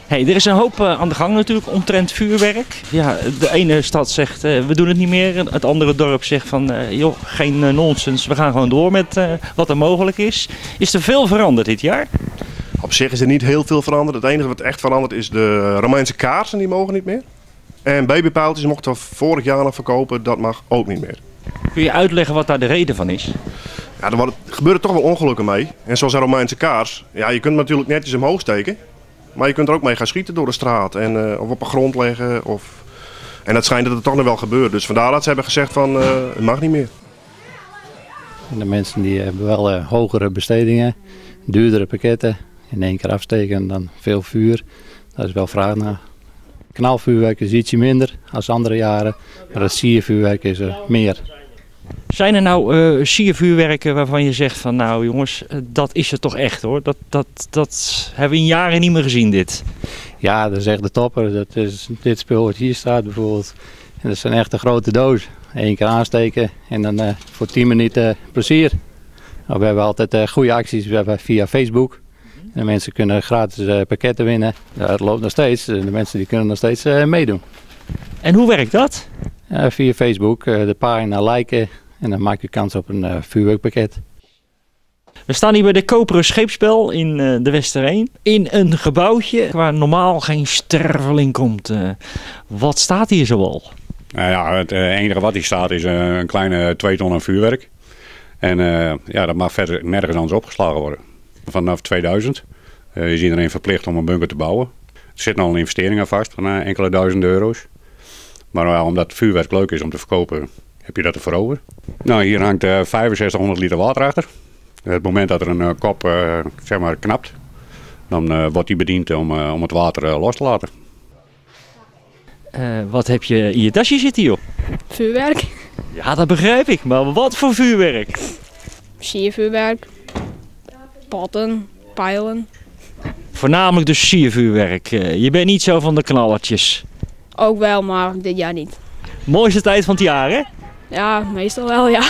Hey, er is een hoop aan de gang natuurlijk omtrent vuurwerk. Ja, de ene stad zegt we doen het niet meer. Het andere dorp zegt van joh, geen nonsens. We gaan gewoon door met wat er mogelijk is. Is er veel veranderd dit jaar? Op zich is er niet heel veel veranderd. Het enige wat echt veranderd is de Romeinse kaarsen, die mogen niet meer. En babypijltjes mochten we vorig jaar nog verkopen, dat mag ook niet meer. Kun je uitleggen wat daar de reden van is? Ja, er gebeuren toch wel ongelukken mee. En zoals een Romeinse kaars, ja, je kunt hem natuurlijk netjes omhoog steken. Maar je kunt er ook mee gaan schieten door de straat en, of op de grond leggen. Of... En dat schijnt dat het toch nog wel gebeurt. Dus vandaar dat ze hebben gezegd van het mag niet meer. En de mensen die hebben wel hogere bestedingen, duurdere pakketten. In één keer afsteken en dan veel vuur. Daar is wel vraag naar. Knalvuurwerk is ietsje minder als andere jaren, maar het siervuurwerk is er meer. Zijn er nou siervuurwerken waarvan je zegt van nou jongens, dat is het toch echt hoor. Dat hebben we in jaren niet meer gezien dit. Ja, dat is echt de topper. Dat is dit spul wat hier staat bijvoorbeeld. En dat zijn echt de grote doos. Eén keer aansteken en dan voor 10 minuten plezier. Nou, we hebben altijd goede acties. We hebben via Facebook. En de mensen kunnen gratis pakketten winnen. Ja, het loopt nog steeds. De mensen die kunnen nog steeds meedoen. En hoe werkt dat? Via Facebook, de pagina liken en dan maak je kans op een vuurwerkpakket. We staan hier bij de Koperen Scheepsbel in de Westereen. In een gebouwtje waar normaal geen sterveling komt. Wat staat hier zoal? Nou ja, het enige wat hier staat is een kleine 2 ton aan vuurwerk. En ja, dat mag verder nergens anders opgeslagen worden. Vanaf 2000 is iedereen verplicht om een bunker te bouwen. Er zit nog een investering aan vast van enkele duizenden euro's. Maar ja, omdat vuurwerk leuk is om te verkopen, heb je dat ervoor over. Nou, hier hangt 6500 liter water achter. Het moment dat er een kop zeg maar knapt, dan wordt die bediend om het water los te laten. Wat heb je in je tasje zitten, joh? Vuurwerk. Ja, dat begrijp ik. Maar wat voor vuurwerk? Siervuurwerk. Potten, pijlen. Voornamelijk dus siervuurwerk. Je bent niet zo van de knallertjes. Ook wel, maar dit jaar niet. Mooiste tijd van het jaar, hè? Ja, meestal wel, ja.